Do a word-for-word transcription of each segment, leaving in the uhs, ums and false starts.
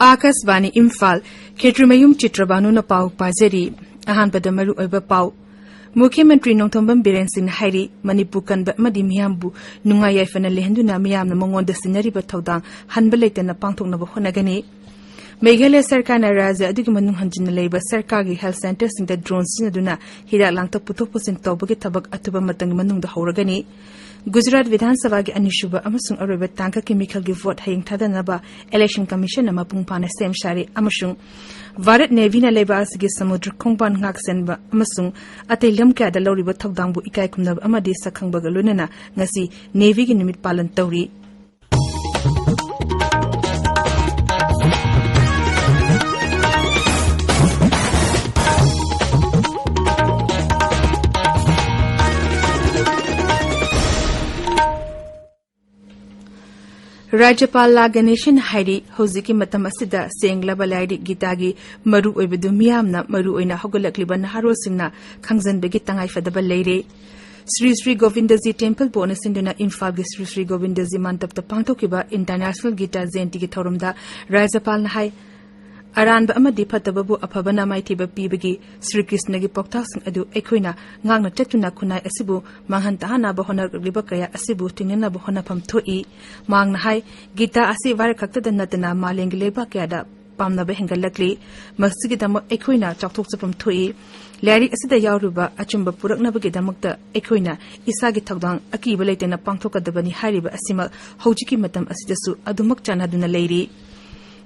ꯑꯥꯀꯥꯁꯕꯥꯅꯤ ꯏꯝꯐꯥꯜ, ꯈꯦꯇ꯭ꯔꯤꯃꯌꯨꯝ ꯆꯤꯇ꯭ꯔꯕꯥꯅꯨꯅ ꯄꯥꯎ ꯄꯥꯖꯔꯤ꯫ ꯑꯍꯥꯟꯕꯗ ꯃꯔꯨꯑꯣꯏꯕ ꯄꯥꯎ꯫ ꯃꯨꯈ꯭ꯌ ꯃꯟꯇ꯭ꯔꯤ ꯅꯣꯡꯊꯣꯝꯕꯝ ꯕꯤꯔꯦꯟ ꯁꯤꯡꯅ ꯍꯥꯏꯔꯤ, ꯃꯅꯤꯄꯨꯔ ꯀꯟꯕ ꯑꯃꯗꯤ ꯃꯤꯌꯥꯝꯕꯨ ꯅꯨꯡꯉꯥꯏ ꯌꯥꯏꯐꯅ ꯂꯩꯍꯟꯗꯨꯅ ꯃꯤꯌꯥꯝꯅ ꯃꯉꯣꯟꯗ ꯁꯤꯟꯅꯔꯤꯕ ꯊꯧꯗꯥꯡ ꯍꯟꯕ ꯂꯩꯇꯅ ꯄꯥꯡꯊꯣꯛꯅꯕ ꯍꯣꯠꯅꯒꯅꯤ꯫ ꯃꯦꯘꯥꯂꯌ ꯁꯔꯀꯥꯔꯅ ꯔꯥꯖ꯭ꯌ ꯑꯗꯨꯒꯤ ꯃꯅꯨꯡ ꯍꯟꯖꯤꯟꯅ ꯂꯩꯕ ꯁꯔꯀꯥꯔꯒꯤ health centreꯁꯤꯡꯗ drone ꯁꯤꯖꯤꯟꯅꯗꯨꯅ ꯍꯤꯗꯥꯛ ꯂꯥꯡꯊꯛ ꯄꯨꯊꯣꯛ ꯄꯨꯁꯤꯟ ꯇꯧꯕꯒꯤ ꯊꯕꯛ ꯑꯊꯨꯕ ꯃꯇꯝꯒꯤ ꯃꯅꯨꯡꯗ ꯍꯧꯔꯒꯅꯤ꯫ ꯒꯨꯖꯔꯥꯠ ꯕꯤꯙꯥꯟ ꯁꯚꯥꯒꯤ ꯑꯅꯤꯁꯨꯕ ꯑꯃꯁꯨꯡ ꯑꯔꯣꯏꯕ ꯇꯥꯡꯀꯛꯀꯤ ꯃꯤꯈꯜꯒꯤ vote ꯍꯌꯦꯡ ꯊꯥꯗꯅꯕ election commissionꯅ ꯃꯄꯨꯡ ꯐꯥꯅ ꯁꯦꯝ ꯁꯥꯔꯦ ꯑꯃꯁꯨꯡ ꯚꯥꯔꯠ Navyꯅ ꯂꯩꯕꯥꯛ ꯑꯁꯤꯒꯤ ꯁꯃꯨꯗ꯭ꯔ ꯈꯣꯡꯕꯥꯟ ꯉꯥꯛꯁꯦꯟꯕ ꯑꯃꯁꯨꯡ ꯑꯇꯩ ꯂꯝ ꯀꯌꯥꯗ ꯂꯧꯔꯤꯕ ꯊꯧꯗꯥꯡꯕꯨ ꯏꯀꯥꯏ ꯈꯨꯝꯅꯕ ꯑꯃꯗꯤ ꯁꯛꯈꯪꯕꯒ ꯂꯣꯏꯅꯅ ꯉꯁꯤ Navyꯒꯤ ꯅꯨꯃꯤꯠ ꯄꯥꯂꯟ ꯇꯧꯔꯤ꯫ ꯔꯥꯖ꯭ꯌꯄꯥꯜ ꯂꯥ ꯒꯅꯦꯁꯟ ꯍꯥꯏꯔꯤ, ꯍꯧꯖꯤꯛꯀꯤ ꯃꯇꯝ ꯑꯁꯤꯗ ꯁꯦꯡꯂꯕ ꯂꯥꯏꯔꯤꯛ ꯒꯤꯇꯥꯒꯤ ꯃꯔꯨꯑꯣꯏꯕꯗꯨ ꯃꯤꯌꯥꯝꯅ, ꯃꯔꯨꯑꯣꯏꯅ ꯍꯧꯒꯠꯂꯛꯂꯤꯕ ꯅꯍꯥꯔꯣꯜꯁꯤꯡꯅ ꯈꯪꯖꯟꯕꯒꯤ ꯇꯉꯥꯏꯐꯗꯕ ꯂꯩꯔꯦ꯫ ꯁ꯭ꯔꯤ ꯁ꯭ꯔꯤ ꯒꯣꯕꯤꯟꯗꯖꯤ Temple Boardꯅ ꯁꯤꯟꯗꯨꯅ ꯏꯝꯐꯥꯜꯒꯤ ꯁ꯭ꯔꯤ ꯁ꯭ꯔꯤ ꯒꯣꯕꯤꯟꯗꯖꯤ ꯃꯟꯗꯞꯇ ꯄꯥꯡꯊꯣꯛꯈꯤꯕ International ꯒꯤꯇꯥ ꯖꯌꯟꯇꯤꯒꯤ ꯊꯧꯔꯝꯗ ꯔꯥꯖ꯭ꯌꯄꯥꯜꯅ ꯍꯥꯏ, ꯑꯔꯥꯟꯕ ꯑꯃꯗꯤ ꯐꯠꯇꯕꯕꯨ ꯑꯐꯕꯅ ꯃꯥꯏꯊꯤꯕ ꯄꯤꯕꯒꯤ ꯁ꯭ꯔꯤ ꯀ꯭ꯔꯤꯁꯅꯒꯤ ꯄꯥꯎꯇꯥꯛꯁꯤꯡ ꯑꯗꯨ ꯑꯩꯈꯣꯏꯅ ꯉꯥꯛꯅ ꯆꯠꯇꯨꯅ ꯈꯨꯟꯅꯥꯏ ꯑꯁꯤꯕꯨ ꯃꯥꯡꯍꯟ ꯇꯥꯍꯟꯅꯕ ꯍꯣꯠꯅꯔꯛꯂꯤꯕ ꯀꯌꯥ ꯑꯁꯤꯕꯨ ꯊꯤꯡꯅꯅꯕ ꯍꯣꯠꯅꯐꯝ ꯊꯣꯛꯏ꯫ ꯃꯍꯥꯛꯅ ꯍꯥꯏ, ꯒꯤꯇꯥ ꯑꯁꯤ ꯚꯥꯔꯠ ꯈꯛꯇꯗ ꯅꯠꯇꯅ ꯃꯥꯂꯦꯝꯒꯤ ꯂꯩꯕꯥꯛ ꯀꯌꯥꯗ ꯄꯥꯝꯅꯕ ꯍꯦꯟꯒꯠꯂꯛꯂꯤ꯫ ꯃꯁꯤꯒꯤꯗꯃꯛ ꯑꯩꯈꯣꯏꯅ ꯆꯥꯎꯊꯣꯛꯆꯐꯝ ꯊꯣꯛꯏ꯫ ꯂꯥꯏꯔꯤꯛ ꯑꯁꯤꯗ ꯌꯥꯎꯔꯤꯕ ꯑꯆꯨꯝꯕ ꯄꯨꯔꯛꯅꯕꯒꯤꯗꯃꯛꯇ ꯑꯩꯈꯣꯏꯅ ꯏꯁꯥꯒꯤ ꯊꯧꯗꯥꯡ ꯑꯀꯤꯕ ꯂꯩꯇꯅ ꯄꯥꯡꯊꯣꯛꯀꯗꯕꯅꯤ ꯍꯥꯏꯔꯤꯕ ꯑꯁꯤꯃꯛ ꯍꯧꯖꯤꯛꯀꯤ ꯃꯇꯝ ꯑꯁꯤꯗꯁꯨ ꯑꯗꯨꯃꯛ ꯆꯥꯟꯅꯗꯨꯅ ꯂꯩꯔꯤ꯫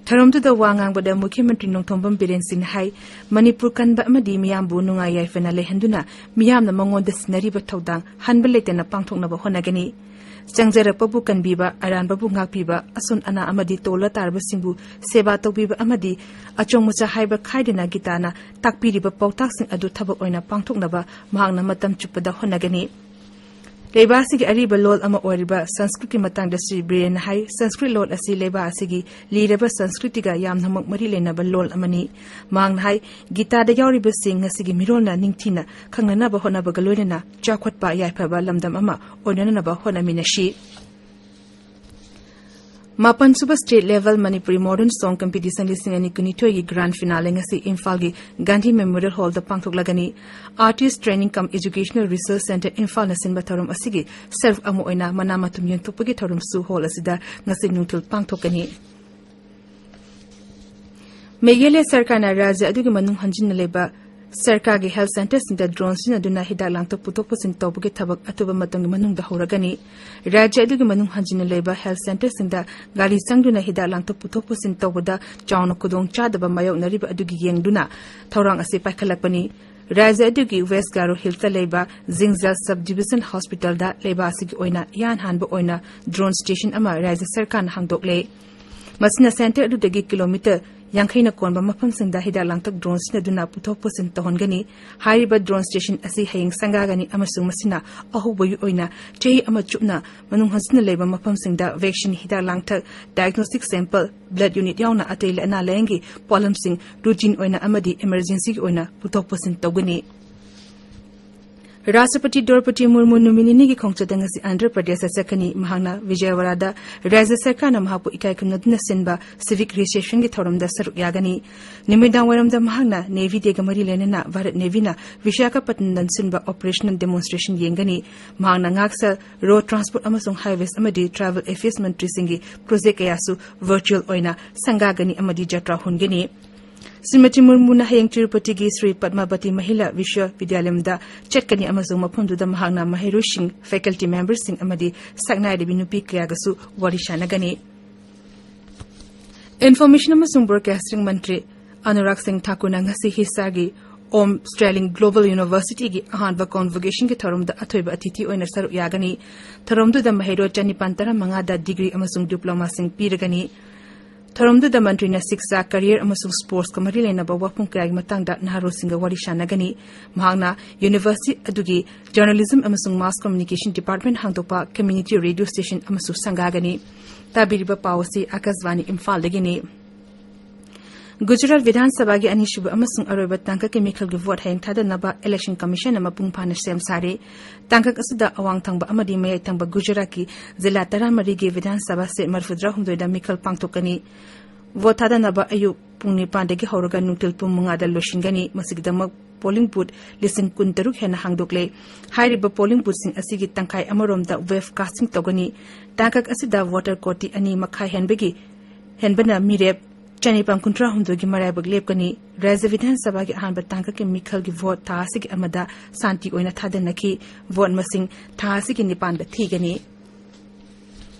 ꯊꯧꯔꯝꯗꯨꯗ ꯋꯥ ꯉꯥꯡꯕꯗ ꯃꯨꯈ꯭ꯌ ꯃꯟꯇ꯭ꯔꯤ ꯅꯣꯡꯊꯣꯝꯕꯝ ꯕꯤꯔꯦꯟ ꯁꯤꯡꯅ ꯍꯥꯏ, ꯃꯅꯤꯄꯨꯔ ꯀꯟꯕ ꯑꯃꯗꯤ ꯃꯤꯌꯥꯝꯕꯨ ꯅꯨꯡꯉꯥꯏ ꯌꯥꯏꯐꯅ ꯂꯩꯍꯟꯗꯨꯅ ꯃꯤꯌꯥꯝꯅ ꯃꯉꯣꯟꯗ ꯁꯤꯟꯅꯔꯤꯕ ꯊꯧꯗꯥꯡ ꯍꯟꯕ ꯂꯩꯇꯅ ꯄꯥꯡꯊꯣꯛꯅꯕ ꯍꯣꯠꯅꯒꯅꯤ꯫ ꯆꯪꯖꯔꯛꯄꯕꯨ ꯀꯟꯕꯤꯕ, ꯑꯔꯥꯟꯕꯕꯨ ꯉꯥꯛꯄꯤꯕ, ꯑꯁꯣꯟ ꯑꯅꯥ ꯑꯃꯗꯤ ꯇꯣꯜꯂ ꯇꯥꯔꯕꯁꯤꯡꯕꯨ ꯁꯦꯕꯥ ꯇꯧꯕꯤꯕ ꯑꯃꯗꯤ ꯑꯆꯣꯡ ꯃꯆꯥ ꯍꯥꯏꯕ ꯈꯥꯏꯗꯅ ꯒꯤꯇꯥꯅ ꯇꯥꯛꯄꯤꯔꯤꯕ ꯄꯥꯎꯇꯥꯛꯁꯤꯡ ꯑꯗꯨ ꯊꯕꯛ ꯑꯣꯏꯅ ꯄꯥꯡꯊꯣꯛꯅꯕ ꯃꯍꯥꯛꯅ ꯃꯇꯝ ꯆꯨꯞꯄꯗ ꯍꯣꯠꯅꯒꯅꯤ꯫ ꯂꯩꯕꯥꯛ ꯑꯁꯤꯒꯤ ꯑꯔꯤꯕ ꯂꯣꯜ ꯑꯃ ꯑꯣꯏꯔꯤꯕ ꯁꯪꯁꯀ꯭ꯔꯤꯠꯀꯤ ꯃꯇꯥꯡꯗ ꯁ꯭ꯔꯤ ꯕꯤꯔꯦꯟꯅ ꯍꯥꯏ, ꯁꯪꯁꯀ꯭ꯔꯤꯠ ꯂꯣꯜ ꯑꯁꯤ ꯂꯩꯕꯥꯛ ꯑꯁꯤꯒꯤ ꯂꯤꯔꯕ ꯁꯪꯁꯀ꯭ꯔꯤꯇꯤꯒ ꯌꯥꯝꯅꯃꯛ ꯃꯔꯤ ꯂꯩꯅꯕ ꯂꯣꯜ ꯑꯃꯅꯤ꯫ ꯃꯍꯥꯛꯅ ꯍꯥꯏ, ꯒꯤꯇꯥꯗ ꯌꯥꯎꯔꯤꯕꯁꯤꯡ ꯉꯁꯤꯒꯤ ꯃꯤꯔꯣꯜꯅ ꯅꯤꯡꯊꯤꯅ ꯈꯪꯅꯅꯕ ꯍꯣꯠꯅꯕꯒ ꯂꯣꯏꯅꯅ ꯆꯥꯎꯈꯠꯄ ꯌꯥꯏꯐꯕ ꯂꯝꯗꯝ ꯑꯃ ꯑꯣꯏꯅꯅꯕ ꯍꯣꯠꯅꯃꯤꯟꯅꯁꯤ꯫ ꯃꯥꯄꯟꯁꯨꯕ State Level Manipuri Modern Song Competition ꯂꯤꯁꯤꯡ ꯑꯅꯤ ꯀꯨꯟꯅꯤꯊꯣꯏꯒꯤ Grand Finale ꯉꯁꯤ ꯏꯝꯐꯥꯜꯒꯤ Gandhi Memorial Hallꯗ ꯄꯥꯡꯊꯣꯛꯂꯒꯅꯤ꯫ Artist Training cum Educational Research Centre ꯏꯝꯐꯥꯜꯅ ꯁꯤꯟꯕ ꯊꯧꯔꯝ ꯑꯁꯤꯒꯤ ꯁꯔꯨꯛ ꯑꯃ ꯑꯣꯏꯅ ꯃꯅꯥ ꯃꯊꯨꯝ ꯌꯦꯟꯊꯣꯛꯄꯒꯤ ꯊꯧꯔꯝꯁꯨ ꯍꯣꯜ ꯑꯁꯤꯗ ꯉꯁꯤ ꯅꯨꯡꯊꯤꯜ ꯄꯥꯡꯊꯣꯛꯀꯅꯤ꯫ ꯃꯦꯘꯥꯂꯌ ꯁꯔꯀꯥꯔꯅ ꯔꯥꯖ꯭ꯌ ꯑꯗꯨꯒꯤ ꯃꯅꯨꯡ ꯍꯟꯖꯤꯟꯅ ꯂꯩꯕ ꯁꯔꯀꯥꯔꯒꯤ health centreꯁꯤꯡꯗ drone ꯁꯤꯖꯤꯟꯅꯗꯨꯅ ꯍꯤꯗꯥꯛ ꯂꯥꯡꯊꯛ ꯄꯨꯊꯣꯛ ꯄꯨꯁꯤꯟ ꯇꯧꯕꯒꯤ ꯊꯕꯛ ꯑꯊꯨꯕ ꯃꯇꯝꯒꯤ ꯃꯅꯨꯡꯗ ꯍꯧꯔꯒꯅꯤ꯫ ꯔꯥꯖ꯭ꯌ ꯑꯗꯨꯒꯤ ꯃꯅꯨꯡ ꯍꯟꯖꯤꯟꯅ ꯂꯩꯕ health centreꯁꯤꯡꯗ ꯒꯥꯔꯤ ꯆꯪꯗꯨꯅ ꯍꯤꯗꯥꯛ ꯂꯥꯡꯊꯛ ꯄꯨꯊꯣꯛ ꯄꯨꯁꯤꯟ ꯇꯧꯕꯗ ꯆꯥꯎꯅ ꯈꯨꯗꯣꯡ ꯆꯥꯗꯕ ꯃꯥꯌꯣꯛꯅꯔꯤꯕ ꯑꯗꯨꯒꯤ ꯌꯦꯡꯗꯨꯅ ꯊꯧꯔꯥꯡ ꯑꯁꯤ ꯄꯥꯏꯈꯠꯂꯛꯄꯅꯤ꯫ ꯔꯥꯖ꯭ꯌ ꯑꯗꯨꯒꯤ West Garo Hillsꯇ ꯂꯩꯕ ꯖꯤꯡꯖꯦꯜ Sub Division Hospitalꯗ ꯂꯩꯕꯥꯛ ꯑꯁꯤꯒꯤ ꯑꯣꯏꯅ ꯏꯍꯥꯟ ꯍꯥꯟꯕ ꯑꯣꯏꯅ drone station ꯑꯃ ꯔꯥꯖ꯭ꯌ ꯁꯔꯀꯥꯔꯅ ꯍꯥꯡꯗꯣꯛꯂꯦ꯫ ꯃꯁꯤꯅ centre ꯑꯗꯨꯗꯒꯤ kilometre ꯌꯥꯡꯈꯩꯅ ꯀꯣꯟꯕ ꯃꯐꯝꯁꯤꯡꯗ ꯍꯤꯗꯥꯛ ꯂꯥꯡꯊꯛ drone ꯁꯤꯖꯤꯟꯅꯗꯨꯅ ꯄꯨꯊꯣꯛ ꯄꯨꯁꯤꯟ ꯇꯧꯍꯟꯒꯅꯤ꯫ ꯍꯥꯏꯔꯤꯕ drone station ꯑꯁꯤ ꯍꯌꯦꯡ ꯁꯪꯒꯥꯒꯅꯤ ꯑꯃꯁꯨꯡ ꯃꯁꯤꯅ ꯑꯍꯧꯕꯒꯤ ꯑꯣꯏꯅ ꯆꯍꯤ ꯑꯃ ꯆꯨꯞꯅ ꯃꯅꯨꯡ ꯍꯟꯖꯤꯟꯅ ꯂꯩꯕ ꯃꯐꯝꯁꯤꯡꯗ vaccine, ꯍꯤꯗꯥꯛ ꯂꯥꯡꯊꯛ, diagnostic sample, blood unit ꯌꯥꯎꯅ ꯑꯇꯩ ꯑꯅꯥ ꯂꯥꯌꯦꯡꯒꯤ ꯄꯣꯠꯂꯝꯁꯤꯡ routine ꯑꯣꯏꯅ ꯑꯃꯗꯤ emergencyꯒꯤ ꯑꯣꯏꯅ ꯄꯨꯊꯣꯛ ꯄꯨꯁꯤꯟ ꯇꯧꯒꯅꯤ꯫ ꯔꯥꯁꯇ꯭ꯔꯄꯇꯤ ꯗ꯭ꯔꯧꯄꯗꯤ ꯃꯨꯔꯃꯨ ꯅꯨꯃꯤꯠ ꯅꯤꯅꯤꯒꯤ ꯈꯣꯡꯆꯠꯇ ꯉꯁꯤ ꯑꯟꯙ꯭ꯔ ꯄ꯭ꯔꯗꯦꯁꯇ ꯆꯠꯀꯅꯤ꯫ ꯃꯍꯥꯛꯅ ꯕꯤꯖꯌꯋꯥꯗꯥꯗ ꯔꯥꯖ꯭ꯌ ꯁꯔꯀꯥꯔꯅ ꯃꯍꯥꯛꯄꯨ ꯏꯀꯥꯏ ꯈꯨꯝꯅꯗꯨꯅ ꯁꯤꯟꯕ civic receptionꯒꯤ ꯊꯧꯔꯝꯗ ꯁꯔꯨꯛ ꯌꯥꯒꯅꯤ꯫ ꯅꯨꯃꯤꯗꯥꯡ ꯋꯥꯏꯔꯝꯗ ꯃꯍꯥꯛꯅ Navy Dayꯒ ꯃꯔꯤ ꯂꯩꯅꯅ ꯚꯥꯔꯠ Navyꯅ ꯕꯤꯁꯥꯈꯥꯄꯠꯅꯝꯗ ꯁꯤꯟꯕ operational demonstration ꯌꯦꯡꯒꯅꯤ꯫ ꯃꯍꯥꯛꯅ ꯉꯥꯛꯁꯦꯜ, road transport ꯑꯃꯁꯨꯡ highways ꯑꯃꯗꯤ tribal affairs ꯃꯟꯇ꯭ꯔꯤꯁꯤꯡꯒꯤ project ꯀꯌꯥꯁꯨ virtual ꯑꯣꯏꯅ ꯁꯪꯒꯥꯒꯅꯤ ꯑꯃꯗꯤ ꯖꯇ꯭ꯔꯥ ꯍꯨꯟꯒꯅꯤ꯫ ꯁ꯭ꯔꯤꯃꯇꯤ ꯃꯨꯔꯃꯨꯅ ꯍꯌꯦꯡ ꯇꯤꯔꯨꯄꯇꯤꯒꯤ ꯁ꯭ꯔꯤ ꯄꯗꯃꯥꯕꯇꯤ ꯃꯍꯤꯂꯥ ꯕꯤꯁ꯭ꯋꯕꯤꯗ꯭ꯌꯥꯂꯌꯝꯗ ꯆꯠꯀꯅꯤ ꯑꯃꯁꯨꯡ ꯃꯐꯝꯗꯨꯗ ꯃꯍꯥꯛꯅ ꯃꯍꯩꯔꯣꯏꯁꯤꯡ, faculty memberꯁꯤꯡ ꯑꯃꯗꯤ ꯁꯛꯅꯥꯏꯔꯕꯤ ꯅꯨꯄꯤ ꯀꯌꯥꯒꯁꯨ ꯋꯥꯔꯤ ꯁꯥꯟꯅꯒꯅꯤ꯫ Information ꯑꯃꯁꯨꯡ Broadcasting ꯃꯟꯇ꯭ꯔꯤ ꯑꯅꯨꯔꯥꯒ ꯁꯤꯡ ꯊꯥꯀꯨꯔꯅ ꯉꯁꯤ ꯍꯤꯁꯥꯔꯒꯤ ꯑꯣꯝ ꯁ꯭ꯇꯦꯔꯂꯤꯡ Global Universityꯒꯤ ꯑꯍꯥꯟꯕ convocationꯒꯤ ꯊꯧꯔꯝꯗ ꯑꯊꯣꯏꯕ ꯑꯇꯤꯊꯤ ꯑꯣꯏꯅ ꯁꯔꯨꯛ ꯌꯥꯒꯅꯤ꯫ ꯊꯧꯔꯝꯗꯨꯗ ꯃꯍꯩꯔꯣꯏ ꯆꯅꯤꯄꯥꯟ ꯇꯔꯥꯃꯉꯥꯗ degree ꯑꯃꯁꯨꯡ diplomaꯁꯤꯡ ꯄꯤꯔꯒꯅꯤ꯫ ꯊꯧꯔꯝꯗꯨꯗ ꯃꯟꯇ꯭ꯔꯤꯅ ꯁꯤꯛꯁꯥ, career ꯑꯃꯁꯨꯡ sportsꯀ ꯃꯔꯤ ꯂꯩꯅꯕ ꯋꯥꯐꯝ ꯀꯌꯥꯒꯤ ꯃꯇꯥꯡꯗ ꯅꯍꯥꯔꯣꯜꯁꯤꯡꯒ ꯋꯥꯔꯤ ꯁꯥꯟꯅꯒꯅꯤ꯫ ꯃꯍꯥꯛꯅ university ꯑꯗꯨꯒꯤ journalism ꯑꯃꯁꯨꯡ mass communication department ꯍꯥꯡꯗꯣꯛꯄ community radio station ꯑꯃꯁꯨ ꯁꯪꯒꯥꯒꯅꯤ꯫ ꯇꯥꯕꯤꯔꯤꯕ ꯄꯥꯎ ꯑꯁꯤ ꯑꯥꯀꯥꯁꯕꯥꯅꯤ ꯏꯝꯐꯥꯜꯗꯒꯤꯅꯤ꯫ ꯒꯨꯖꯔꯥꯠ ꯕꯤꯙꯥꯟ ꯁꯚꯥꯒꯤ ꯑꯅꯤꯁꯨꯕ ꯑꯃꯁꯨꯡ ꯑꯔꯣꯏꯕ ꯇꯥꯡꯀꯛꯀꯤ ꯃꯤꯈꯜꯒꯤ ꯚꯣꯠ ꯍꯌꯦꯡ ꯊꯥꯗꯅꯕ ꯏꯂꯦꯛꯁꯟ ꯀꯃꯤꯁꯟꯅ ꯃꯄꯨꯡ ꯐꯥꯅ ꯁꯦꯝ ꯁꯥꯔꯦ꯫ ꯇꯥꯡꯀꯛ ꯑꯁꯤꯗ ꯑꯋꯥꯡ ꯊꯪꯕ ꯑꯃꯗꯤ ꯃꯌꯥꯏ ꯊꯪꯕ ꯒꯨꯖꯔꯥꯠꯀꯤ ꯖꯤꯂꯥ ꯇꯔꯥꯃꯔꯤꯒꯤ ꯕꯤꯙꯥꯟ ꯁꯚꯥ ꯁꯤꯠ ꯃꯔꯤꯐꯨꯇꯔꯥꯍꯨꯝꯗꯣꯏꯗ ꯃꯤꯈꯜ ꯄꯥꯡꯊꯣꯛꯀꯅꯤ꯫ ꯚꯣꯠ ꯊꯥꯗꯅꯕ ꯑꯌꯨꯛ ꯄꯨꯡ ꯅꯤꯄꯥꯟꯗꯒꯤ ꯍꯧꯔꯒ ꯅꯨꯡꯊꯤꯜ ꯄꯨꯡ ꯃꯉꯥꯗ ꯂꯣꯏꯁꯤꯟꯒꯅꯤ꯫ ꯃꯁꯤꯒꯤꯗꯃꯛ ꯄꯣꯂꯤꯡ ꯕꯨꯠ ꯂꯤꯁꯤꯡ ꯀꯨꯟꯇꯔꯨꯛ ꯍꯦꯟꯅ ꯍꯥꯡꯗꯣꯛꯂꯦ꯫ ꯍꯥꯏꯔꯤꯕ ꯄꯣꯂꯤꯡ ꯕꯨꯠꯁꯤꯡ ꯑꯁꯤꯒꯤ ꯇꯪꯈꯥꯏ ꯑꯃꯔꯣꯝꯗ ꯋꯦꯕ ꯀꯥꯁꯇꯤꯡ ꯇꯧꯒꯅꯤ꯫ ꯇꯥꯡꯀꯛ ꯑꯁꯤꯗ ꯚꯣꯇꯔ ꯀꯣꯇꯤ ꯑꯅꯤ ꯃꯈꯥꯏ ꯍꯦꯟꯕꯒꯤ, ꯍꯦꯟꯕꯅ ꯃꯤꯔꯦꯞ ꯆꯅꯤꯄꯥꯟ ꯀꯨꯟꯊ꯭ꯔꯥꯍꯨꯝꯗꯣꯏꯒꯤ ꯃꯔꯥꯏꯕꯛ ꯂꯦꯞꯀꯅꯤ꯫ ꯔꯥꯖ꯭ꯌ ꯕꯤꯙꯥꯟ ꯁꯚꯥꯒꯤ ꯑꯍꯥꯟꯕ ꯇꯥꯡꯀꯛꯀꯤ ꯃꯤꯈꯜꯒꯤ ꯚꯣꯠ ꯊꯥ ꯑꯁꯤꯒꯤ ꯑꯃꯗ ꯁꯥꯟꯇꯤ ꯑꯣꯏꯅ ꯊꯥꯗꯅꯈꯤ꯫ ꯚꯣꯠ ꯃꯁꯤꯡ ꯊꯥ ꯑꯁꯤꯒꯤ ꯅꯤꯄꯥꯟꯗ ꯊꯤꯒꯅꯤ꯫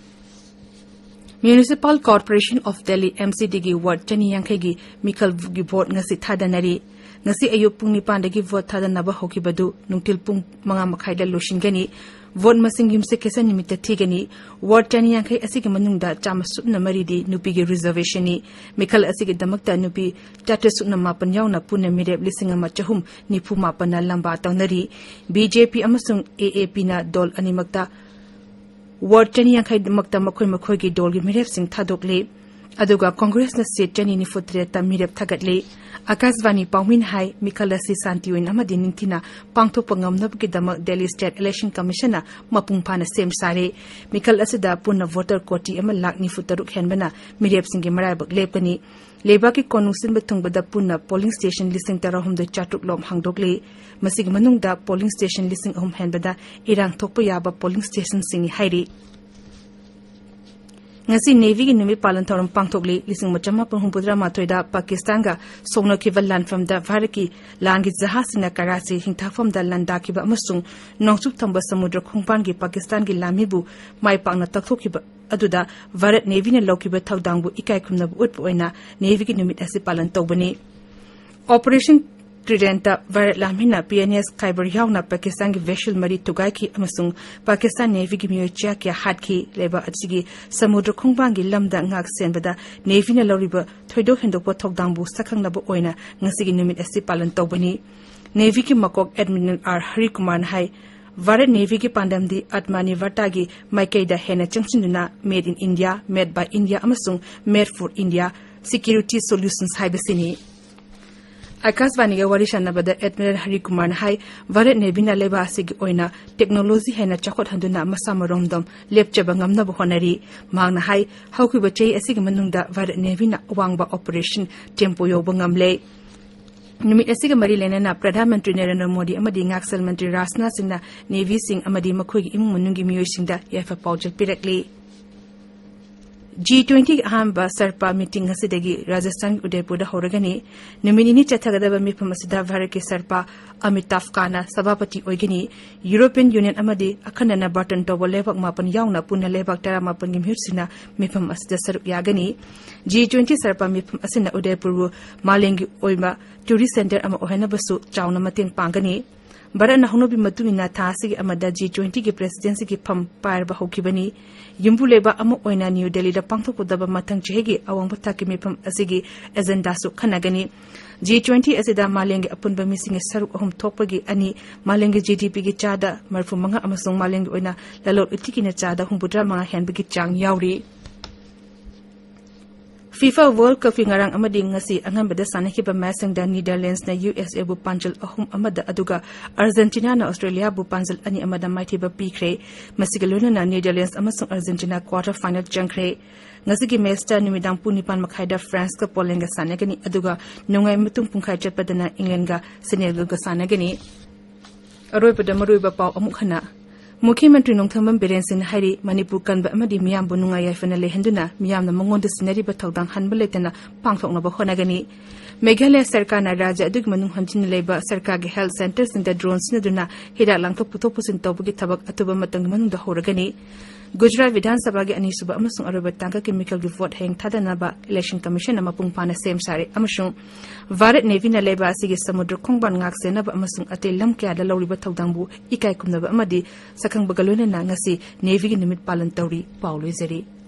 Municipal Corporation of Delhi, MCDꯒꯤ ꯋꯥꯔꯗ ꯆꯅꯤ ꯌꯥꯡꯈꯩꯒꯤ ꯃꯤꯈꯜꯒꯤ ꯚꯣꯠ ꯉꯁꯤ ꯊꯥꯗꯅꯔꯤ꯫ ꯉꯁꯤ ꯑꯌꯨꯛ ꯄꯨꯡ ꯅꯤꯄꯥꯟꯗꯒꯤ ꯚꯣꯠ ꯊꯥꯗꯅꯕ ꯍꯧꯈꯤꯕꯗꯨ ꯅꯨꯡꯊꯤꯜ ꯄꯨꯡ ꯃꯉꯥ ꯃꯈꯥꯏꯗ ꯂꯣꯏꯁꯤꯟꯒꯅꯤ꯫ ꯚꯣꯠ ꯃꯁꯤꯡ ꯌꯨꯝꯁꯀꯩꯁ ꯅꯨꯃꯤꯠꯇ ꯊꯤꯒꯅꯤ꯫ ꯋꯥꯔꯗ ꯆꯅꯤ ꯌꯥꯡꯈꯩ ꯑꯁꯤꯒꯤ ꯃꯅꯨꯡꯗ ꯆꯥꯝꯃ ꯁꯨꯞꯅ ꯃꯔꯤꯗꯤ ꯅꯨꯄꯤꯒꯤ ꯔꯤꯖꯔꯕꯦꯁꯟꯅꯤ꯫ ꯃꯤꯈꯜ ꯑꯁꯤꯒꯤꯗꯃꯛꯇ ꯅꯨꯄꯤ ꯆꯥꯇ꯭ꯔꯦꯠ ꯁꯨꯞꯅ ꯃꯥꯄꯟ ꯌꯥꯎꯅ ꯄꯨꯟꯅ ꯃꯤꯔꯦꯞ ꯂꯤꯁꯤꯡ ꯑꯃ ꯆꯍꯨꯝ ꯅꯤꯐꯨ ꯃꯥꯄꯟꯅ ꯂꯝꯕꯥ ꯇꯧꯅꯔꯤ꯫ ꯕꯤꯖꯦꯄꯤ ꯑꯃꯁꯨꯡ ꯑꯦ ꯑꯦ ꯄꯤꯅ ꯗꯣꯜ ꯑꯅꯤꯃꯛꯇ ꯋꯥꯔꯗ ꯆꯅꯤ ꯌꯥꯡꯈꯩꯃꯛꯇ ꯃꯈꯣꯏ ꯃꯈꯣꯏꯒꯤ ꯗꯣꯜꯒꯤ ꯃꯤꯔꯦꯞꯁꯤꯡ ꯊꯥꯗꯣꯛꯂꯤ꯫ ꯑꯗꯨꯒ ꯀꯣꯡꯒ꯭ꯔꯦꯁꯅ ꯁꯤꯠ ꯆꯅꯤ ꯅꯤꯐꯨ ꯇꯔꯦꯠꯇ ꯃꯤꯔꯦꯞ ꯊꯥꯒꯠꯂꯤ꯫ ꯑꯥꯀꯥꯁꯕꯥꯅꯤ ꯄꯥꯎꯃꯤꯅ ꯍꯥꯏ, ꯃꯤꯈꯜ ꯑꯁꯤ ꯁꯥꯟꯇꯤ ꯑꯣꯏꯅ ꯑꯃꯗꯤ ꯅꯤꯡꯊꯤꯅ ꯄꯥꯡꯊꯣꯛꯄ ꯉꯝꯅꯕꯒꯤꯗꯃꯛ ꯗꯦꯜꯂꯤ ꯁ꯭ꯇꯦꯠ ꯏꯂꯦꯛꯁꯟ ꯀꯃꯤꯁꯟꯅ ꯃꯄꯨꯡ ꯐꯥꯅ ꯁꯦꯝ ꯁꯥꯔꯦ꯫ ꯃꯤꯈꯜ ꯑꯁꯤꯗ ꯄꯨꯟꯅ ꯚꯣꯇꯔ ꯀꯣꯇꯤ ꯑꯃ ꯂꯥꯈ ꯅꯤꯐꯨ ꯇꯔꯨꯛ ꯍꯦꯟꯕꯅ ꯃꯤꯔꯦꯞꯁꯤꯡꯒꯤ ꯃꯔꯥꯏꯕꯛ ꯂꯦꯞꯀꯅꯤ꯫ ꯂꯩꯕꯥꯛꯀꯤ ꯀꯣꯅꯨꯡ ꯁꯤꯟꯕ ꯊꯨꯡꯕꯗ ꯄꯨꯟꯅ ꯄꯣꯂꯤꯡ ꯁ꯭ꯇꯦꯁꯟ ꯂꯤꯁꯤꯡ ꯇꯔꯥꯍꯨꯝꯗꯣꯏ ꯆꯥꯇ꯭ꯔꯨꯛ ꯂꯣꯝ ꯍꯥꯡꯗꯣꯛꯂꯤ꯫ ꯃꯁꯤꯒꯤ ꯃꯅꯨꯡꯗ ꯄꯣꯂꯤꯡ ꯁ꯭ꯇꯦꯁꯟ ꯂꯤꯁꯤꯡ ꯑꯍꯨꯝ ꯍꯦꯟꯕꯗ ꯏꯔꯥꯡ ꯊꯣꯛꯄ ꯌꯥꯕ ꯄꯣꯂꯤꯡ ꯁ꯭ꯇꯦꯁꯟꯁꯤꯡꯅꯤ ꯍꯥꯏꯔꯤ꯫ ꯉꯁꯤ ꯅꯦꯚꯤꯒꯤ ꯅꯨꯃꯤꯠ ꯄꯥꯂꯟ ꯊꯧꯔꯝ ꯄꯥꯡꯊꯣꯛꯂꯤ꯫ ꯂꯤꯁꯤꯡ ꯑꯃ ꯆꯃꯥꯄꯟ ꯍꯨꯝꯐꯨꯇꯔꯥ ꯃꯥꯊꯣꯏꯗ ꯄꯥꯀꯤꯁꯇꯥꯟꯒ ꯁꯣꯛꯅꯈꯤꯕ ꯂꯥꯟꯐꯝꯗ ꯚꯥꯔꯠꯀꯤ ꯂꯥꯟꯒꯤ ꯖꯍꯥꯖꯁꯤꯡꯅ ꯀꯔꯥꯆꯤ ꯍꯤꯡꯊꯥꯐꯝꯗ ꯂꯥꯟꯗꯥꯈꯤꯕ ꯑꯃꯁꯨꯡ ꯅꯣꯡꯆꯨꯞ ꯊꯪꯕ ꯁꯃꯨꯗ꯭ꯔ ꯈꯣꯡꯕꯥꯟꯒꯤ ꯄꯥꯀꯤꯁꯇꯥꯟꯒꯤ ꯂꯥꯟꯃꯤꯕꯨ ꯃꯥꯏ ꯄꯥꯛꯅ ꯇꯛꯊꯣꯛꯈꯤꯕ ꯑꯗꯨꯗ ꯚꯥꯔꯠ ꯅꯦꯚꯤꯅ ꯂꯧꯈꯤꯕ ꯊꯧꯗꯥꯡꯕꯨ ꯏꯀꯥꯏ ꯈꯨꯝꯅꯕ ꯎꯠꯄ ꯑꯣꯏꯅ ꯅꯦꯚꯤꯒꯤ ꯅꯨꯃꯤꯠ ꯑꯁꯤ ꯄꯥꯂꯟ ꯇꯧꯕꯅꯤ꯫ ꯑꯣꯄꯔꯦꯁꯟ ꯇ꯭ꯔꯤꯗꯦꯟꯠꯇ ꯚꯥꯔꯠ ꯂꯥꯟꯃꯤꯅ ꯄꯤ ꯑꯦꯟ ꯑꯦꯁ ꯈꯥꯏꯕꯔ ꯌꯥꯎꯅ ꯄꯥꯀꯤꯁꯇꯥꯟꯒꯤ ꯚꯦꯁꯦꯜ ꯃꯔꯤ ꯊꯨꯒꯥꯏꯈꯤ ꯑꯃꯁꯨꯡ ꯄꯥꯀꯤꯁꯇꯥꯟ ꯅꯦꯚꯤꯒꯤ ꯃꯤꯑꯣꯏ ꯆꯌꯥ ꯀꯌꯥ ꯍꯥꯠꯈꯤ꯫ ꯂꯩꯕꯥꯛ ꯑꯁꯤꯒꯤ ꯁꯃꯨꯗ꯭ꯔ ꯈꯣꯡꯕꯥꯟꯒꯤ ꯂꯝꯗ ꯉꯥꯛ ꯁꯦꯟꯕꯗ ꯅꯦꯚꯤꯅ ꯂꯧꯔꯤꯕ ꯊꯣꯏꯗꯣꯛ ꯍꯦꯟꯗꯣꯛꯄ ꯊꯧꯗꯥꯡꯕꯨ ꯁꯛꯈꯪꯅꯕ ꯑꯣꯏꯅ ꯉꯁꯤꯒꯤ ꯅꯨꯃꯤꯠ ꯑꯁꯤ ꯄꯥꯂꯟ ꯇꯧꯕꯅꯤ꯫ ꯅꯦꯚꯤꯒꯤ ꯃꯀꯣꯛ ꯑꯦꯗꯃꯤꯔꯦꯜ ꯑꯥꯔ ꯍꯔꯤꯀꯨꯃꯥꯔꯅ ꯍꯥꯏ, ꯚꯥꯔꯠ ꯅꯦꯚꯤꯒꯤ ꯄꯥꯟꯗꯝꯗꯤ ꯑꯠꯃꯅꯤꯔꯚꯔꯇꯥꯒꯤ ꯃꯥꯏꯀꯩꯗ ꯍꯦꯟꯅ ꯆꯪꯁꯤꯟꯗꯨꯅ Made in India, Made by India ꯑꯃꯁꯨꯡ Made for India Security Solutions ꯍꯥꯏꯕꯁꯤꯅꯤ꯫ ꯑꯀꯥꯁꯕꯥꯅꯤꯒ ꯋꯥꯔꯤ ꯁꯥꯟꯅꯕꯗ ꯑꯦꯗꯃꯤꯔꯦꯜ ꯍꯔꯤ ꯀꯨꯃꯥꯔꯅ ꯍꯥꯏ, ꯚꯥꯔꯠ ꯅꯦꯚꯤꯅ ꯂꯩꯕꯥꯛ ꯑꯁꯤꯒꯤ ꯑꯣꯏꯅ ꯇꯦꯛꯅꯣꯂꯣꯖꯤ ꯍꯦꯟꯅ ꯆꯥꯎꯈꯠꯍꯟꯗꯨꯅ ꯃꯁꯥ ꯃꯔꯣꯝꯗꯣꯝ ꯂꯦꯞꯆꯕ ꯉꯝꯅꯕ ꯍꯣꯠꯅꯔꯤ꯫ ꯃꯍꯥꯛꯅ ꯍꯥꯏ, ꯍꯧꯈꯤꯕ ꯆꯍꯤ ꯑꯁꯤꯒꯤ ꯃꯅꯨꯡꯗ ꯚꯥꯔꯠ ꯅꯦꯚꯤꯅ ꯑꯋꯥꯡꯕ ꯑꯣꯄꯔꯦꯁꯟ ꯇꯦꯝꯄꯣ ꯌꯧꯕ ꯉꯝꯂꯦ꯫ ꯅꯨꯃꯤꯠ ꯑꯁꯤꯒ ꯃꯔꯤ ꯂꯩꯅꯅ ꯄ꯭ꯔꯙꯥꯟ ꯃꯟꯇ꯭ꯔꯤ ꯅꯔꯦꯟꯗ꯭ꯔ ꯃꯣꯗꯤ ꯑꯃꯗꯤ ꯉꯥꯛꯁꯦꯜ ꯃꯟꯇ꯭ꯔꯤ ꯔꯥꯖꯅꯥꯊ ꯁꯤꯡꯅ ꯅꯦꯚꯤꯁꯤꯡ ꯑꯃꯗꯤ ꯃꯈꯣꯏꯒꯤ ꯏꯃꯨꯡ ꯃꯅꯨꯡꯒꯤ ꯃꯤꯑꯣꯏꯁꯤꯡꯗ ꯌꯥꯏꯐ ꯄꯥꯎꯖꯦꯜ ꯄꯤꯔꯛꯂꯤ꯫ ꯖꯤ ꯇ꯭ꯋꯦꯟꯇꯤꯒꯤ ꯑꯍꯥꯟꯕ ꯁꯔꯄꯥ ꯃꯤꯇꯤꯡ ꯉꯁꯤꯗꯒꯤ ꯔꯥꯖꯁꯊꯥꯟꯒꯤ ꯎꯗꯩꯄꯨꯔꯗ ꯍꯧꯔꯒꯅꯤ꯫ ꯅꯨꯃꯤꯠ ꯅꯤꯅꯤ ꯆꯠꯊꯒꯗꯕ ꯃꯤꯐꯝ ꯑꯁꯤꯗ ꯚꯥꯔꯠꯀꯤ ꯁꯔꯄꯥ ꯑꯃꯤꯇꯥꯚ ꯀꯥꯟꯅ ꯁꯚꯥꯄꯇꯤ ꯑꯣꯏꯒꯅꯤ꯫ ꯌꯨꯔꯣꯄꯤꯌꯟ ꯌꯨꯅꯤꯌꯟ ꯑꯃꯗꯤ ꯑꯈꯟꯅꯅ ꯕꯥꯔꯇꯟ ꯇꯧꯕ ꯂꯩꯕꯥꯛ ꯃꯥꯄꯟ ꯌꯥꯎꯅ ꯄꯨꯟꯅ ꯂꯩꯕꯥꯛ ꯇꯔꯥꯃꯥꯄꯟꯒꯤ ꯃꯤꯍꯨꯠꯁꯤꯡꯅ ꯃꯤꯐꯝ ꯑꯁꯤꯗ ꯁꯔꯨꯛ ꯌꯥꯒꯅꯤ꯫ ꯖꯤ ꯇ꯭ꯋꯦꯟꯇꯤ ꯁꯔꯄꯥ ꯃꯤꯐꯝ ꯑꯁꯤꯅ ꯎꯗꯩꯄꯨꯔꯕꯨ ꯃꯥꯂꯦꯝꯒꯤ ꯑꯣꯏꯕ ꯇꯨꯔꯤꯁ ꯁꯦꯟꯇꯔ ꯑꯃ ꯑꯣꯏꯍꯟꯅꯕꯁꯨ ꯆꯥꯎꯅ ꯃꯇꯦꯡ ꯄꯥꯡꯒꯅꯤ꯫ ꯚꯥꯔꯠꯅ ꯍꯧꯅꯕꯤ ꯃꯇꯨꯡ ꯏꯟꯅ ꯊꯥ ꯑꯁꯤꯒꯤ ꯑꯃꯗ ꯖꯤ ꯇ꯭ꯋꯦꯟꯇꯤꯒꯤ ꯄ꯭ꯔꯦꯁꯤꯗꯦꯟꯁꯤꯒꯤ ꯐꯝ ꯄꯥꯏꯔꯕ ꯍꯧꯈꯤꯕꯅꯤ꯫ ꯌꯨꯝꯕꯨ ꯂꯩꯕꯥꯛ ꯑꯃ ꯑꯣꯏꯅ ꯅ꯭ꯌꯨ ꯗꯦꯜꯂꯤꯗ ꯄꯥꯡꯊꯣꯛꯀꯗꯕ ꯃꯊꯪ ꯆꯍꯤꯒꯤ ꯑꯋꯥꯡꯕ ꯊꯥꯛꯀꯤ ꯃꯤꯐꯝ ꯑꯁꯤꯒꯤ ꯑꯦꯖꯦꯟꯗꯥꯁꯨ ꯈꯟꯅꯒꯅꯤ꯫ ꯖꯤ ꯇ꯭ꯋꯦꯟꯇꯤ ꯑꯁꯤꯗ ꯃꯥꯂꯦꯝꯒꯤ ꯑꯄꯨꯟꯕ ꯃꯤꯁꯤꯡꯒꯤ ꯁꯔꯨꯛ ꯑꯍꯨꯝ ꯊꯣꯛꯄꯒꯤ ꯑꯅꯤ, ꯃꯥꯂꯦꯝꯒꯤ ꯖꯤ ꯗꯤ ꯄꯤꯒꯤ ꯆꯥꯗ ꯃꯔꯤꯐꯨ ꯃꯉꯥ ꯑꯃꯁꯨꯡ ꯃꯥꯂꯦꯝꯒꯤ ꯑꯣꯏꯅ ꯂꯂꯣꯟ ꯏꯇꯤꯛꯀꯤꯅ ꯆꯥꯗ ꯍꯨꯝꯐꯨꯇꯔꯥ ꯃꯉꯥ ꯍꯦꯟꯕꯒꯤ ꯆꯥꯡ ꯌꯥꯎꯔꯤ꯫ ꯐꯤꯐꯥ ꯋꯥꯔꯜꯗ ꯀꯞꯀꯤ ꯉꯔꯥꯡ ꯑꯃꯗꯤ ꯉꯁꯤ ꯑꯉꯟꯕꯗ ꯁꯥꯟꯅꯈꯤꯕ ꯃꯦꯆꯁꯤꯡꯗ ꯅꯤꯗꯔꯂꯦꯟꯁꯅ ꯌꯨ ꯑꯦꯁ ꯑꯦꯕꯨ ꯄꯥꯟꯖꯜ ꯑꯍꯨꯝ ꯑꯃꯗ, ꯑꯗꯨꯒ ꯑꯥꯔꯖꯦꯟꯇꯤꯅꯥꯅ ꯑꯣꯁꯇ꯭ꯔꯦꯂꯤꯌꯥꯕꯨ ꯄꯥꯟꯖꯜ ꯑꯅꯤ ꯑꯃꯗ ꯃꯥꯏꯊꯤꯕ ꯄꯤꯈ꯭ꯔꯦ꯫ ꯃꯁꯤꯒ ꯂꯣꯏꯅꯅ ꯅꯤꯗꯔꯂꯦꯟꯁ ꯑꯃꯁꯨꯡ ꯑꯥꯔꯖꯦꯟꯇꯤꯅꯥ ꯀ꯭ꯋꯥꯔꯇꯔ ꯐꯥꯏꯅꯦꯜ ꯆꯪꯈ꯭ꯔꯦ꯫ ꯉꯁꯤꯒꯤ ꯃꯦꯆꯇ ꯅꯨꯃꯤꯗꯥꯡ ꯄꯨꯡ ꯅꯤꯄꯥꯟ ꯃꯈꯥꯏꯗ ꯐ꯭ꯔꯥꯟꯁꯀ ꯄꯣꯂꯦꯟꯒ ꯁꯥꯟꯅꯒꯅꯤ, ꯑꯗꯨꯒ ꯅꯣꯡꯉꯥꯏ ꯃꯇꯨꯡ ꯄꯨꯡꯈꯥꯏ ꯆꯠꯄꯗꯅ ꯏꯪꯂꯦꯟꯒ ꯁꯦꯅꯦꯒꯜꯒ ꯁꯥꯟꯅꯒꯅꯤ꯫ ꯑꯔꯣꯏꯕꯗ ꯃꯔꯨꯑꯣꯏꯕ ꯄꯥꯎ ꯑꯃꯨꯛ ꯍꯟꯅ꯫ ꯃꯨꯈ꯭ꯌ ꯃꯟꯇ꯭ꯔꯤ ꯅꯣꯡꯊꯣꯝꯕꯝ ꯕꯤꯔꯦꯟ ꯁꯤꯡꯅ ꯍꯥꯏꯔꯤ, ꯃꯅꯤꯄꯨꯔ ꯀꯟꯕ ꯑꯃꯗꯤ ꯃꯤꯌꯥꯝꯕꯨ ꯅꯨꯡꯉꯥꯏ ꯌꯥꯏꯐꯅ ꯂꯩꯍꯟꯗꯨꯅ ꯃꯤꯌꯥꯝꯅ ꯃꯉꯣꯟꯗ ꯁꯤꯟꯅꯔꯤꯕ ꯊꯧꯗꯥꯡ ꯍꯟꯕ ꯂꯩꯇꯅ ꯄꯥꯡꯊꯣꯛꯅꯕ ꯍꯣꯠꯅꯒꯅꯤ꯫ ꯃꯦꯘꯥꯂꯌ ꯁꯔꯀꯥꯔꯅ ꯔꯥꯖ꯭ꯌ ꯑꯗꯨꯒꯤ ꯃꯅꯨꯡ ꯍꯟꯖꯤꯟꯅ ꯂꯩꯕ ꯁꯔꯀꯥꯔꯒꯤ ꯍꯦꯜꯊ ꯁꯦꯟꯇꯔꯁꯤꯡꯗ ꯗ꯭ꯔꯣꯟ ꯁꯤꯖꯤꯟꯅꯗꯨꯅ ꯍꯤꯗꯥꯛ ꯂꯥꯡꯊꯛ ꯄꯨꯊꯣꯛ ꯄꯨꯁꯤꯟ ꯇꯧꯕꯒꯤ ꯊꯕꯛ ꯑꯊꯨꯕ ꯃꯇꯝꯒꯤ ꯃꯅꯨꯡꯗ ꯍꯧꯔꯒꯅꯤ꯫ ꯒꯨꯖꯔꯥꯠ ꯕꯤꯙꯥꯟ ꯁꯚꯥꯒꯤ ꯑꯅꯤꯁꯨꯕ ꯑꯃꯁꯨꯡ ꯑꯔꯣꯏꯕ ꯇꯥꯡꯀꯛꯀꯤ ꯃꯤꯈꯜꯒꯤ ꯚꯣꯠ ꯍꯌꯦꯡ ꯊꯥꯗꯅꯕ ꯏꯂꯦꯛꯁꯟ ꯀꯃꯤꯁꯟꯅ ꯃꯄꯨꯡ ꯐꯥꯅ ꯁꯦꯝ ꯁꯥꯔꯦ ꯑꯃꯁꯨꯡ ꯚꯥꯔꯠ ꯅꯦꯚꯤꯅ ꯂꯩꯕꯥꯛ ꯑꯁꯤꯒꯤ ꯁꯃꯨꯗ꯭ꯔ ꯈꯣꯡꯕꯥꯟ ꯉꯥꯛ ꯁꯦꯟꯅꯕ ꯑꯃꯁꯨꯡ ꯑꯇꯩ ꯂꯝ ꯀꯌꯥꯗ ꯂꯧꯔꯤꯕ ꯊꯧꯗꯥꯡꯕꯨ ꯏꯀꯥꯏ ꯈꯨꯝꯅꯕ ꯑꯃꯗꯤ ꯁꯛꯈꯪꯕꯒ ꯂꯣꯏꯅꯅ ꯉꯁꯤ ꯅꯦꯚꯤꯒꯤ ꯅꯨꯃꯤꯠ ꯄꯥꯂꯟ ꯇꯧꯔꯤ꯫ ꯄꯥꯎ ꯂꯣꯏꯖꯔꯤ꯫